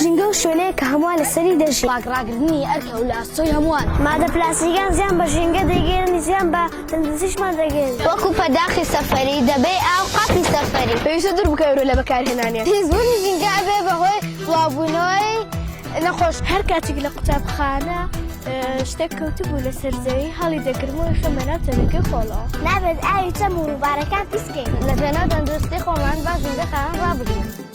ژینگە ئەو شوێنەیە کە هەمووان لەسەری دەژین. پاک ڕاگرتنی ئەرکە و لە ئەستۆی هەمووانە. مادە پلاستیکەکان زیان بە ژینگە دەگەیەنن، زیان بە تەندروستیشمان دەگەیەنن. وەکو پەرداخی سەفەری، دەبەی ئاو، قاپی سەفەری. پێویستە دوور بکەوێت لە بەکارهێنانیان. پیسبوونی ژینگە ئەبێ بە هۆی بڵاوبوونەوەی نەخۆشی. هەر کاتێک لە قوتابخانە شتێک کەوتبوو لەسەر زەوی هەڵی دەگرم و ئەیخەمە ناو تەنەکەی خۆڵەوە. نابێت ئاوی چەم و ڕووبارەکان پیس بکەین. لە پێناو تەندروستی خۆمان با ژینگە خاوێن ڕابگرین.